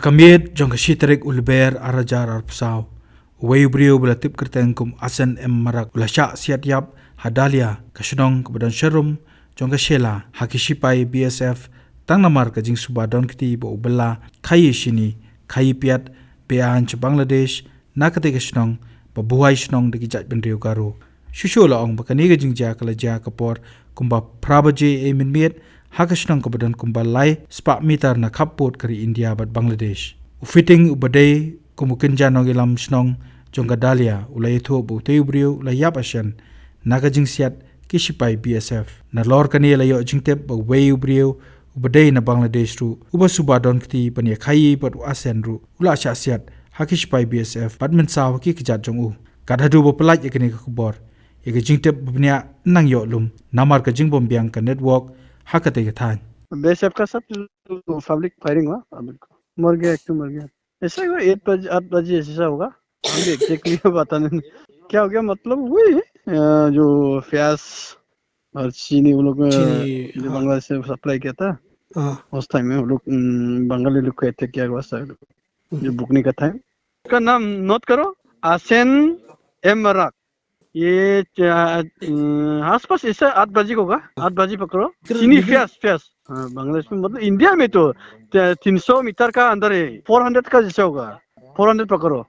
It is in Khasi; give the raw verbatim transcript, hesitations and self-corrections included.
Ka miet jong ka shi tarik u Lber ar hajar arphew saw, uwei u briew ba la tip kyrteng kum Asen M Marak u la shah siat ïap ha Dalia, ka shnong kaba don sharum jong ka Shella, ha ki shipai B S F, tang namar ka jingsuba don kti ba u bylla khaii shini khaii piat beiñ sha Bangladesh na katei ka shnong, ba buhai shnong da ki jaitbynriew Garo. Shuh shuh la ong ba kane ka jingjia ka la jia ka por kumba phra baje ei mynmiet ha ka shnong kaba don kumba lai spah mitar na khappud ka ri India bad Bangladesh. U Fiting uba dei kum u kynja nongïalam shnong jong ka Dalia u la ïathuh ba utei u briew u la ïap ashen na ka jingsiat ki shipai B S F. Nalor kane la ïoh jingtip ba uwei u briew uba dei na Bangladesh ruh, uba suba don kti ban ïa khaii bad u Asen ruh, u la shah siat ha ki shipai B S F bad mynsaw ha ki kjat jong u. Kat haduh ba pyllait ïa kane ka khubor, ïa ka jingtip ba bniah nang ïoh lum namar ka jingbymbiang ka network ha katei ka thaiñ. बीएसएफ का सब पब्लिक फायरिंग हुआ, मर गया, एक तो मर गया। ऐसा ही हुआ, एट बजे, आठ बजे ऐसा होगा। हम भी एग्जैक्टली पता नहीं क्या हो गया, मतलब वही है, अ, जो प्याज और चीनी वो लोग, अ, चीनी, जो हाँ। बांग्लादेश से सप्लाई किया था, हाँ। उस टाइम में वो लोग, उम, बंगाली लोग का अटैक किया हुआ सर, जो हम्म। बुकनी का था। उसका नाम नोट करो, आसेन एम मराक। ये चा-, अ, आसपास ऐसा आठ बजे होगा, आठ बजे पकड़ो। किधर, चीनी किधर? प्याज, प्याज। हाँ, बांग्लादेश में, मतलब इंडिया में तो त-, तीन सौ मीटर का अंदर है, फोर हंड्रेड का जैसा होगा, फोर हंड्रेड पकड़ो।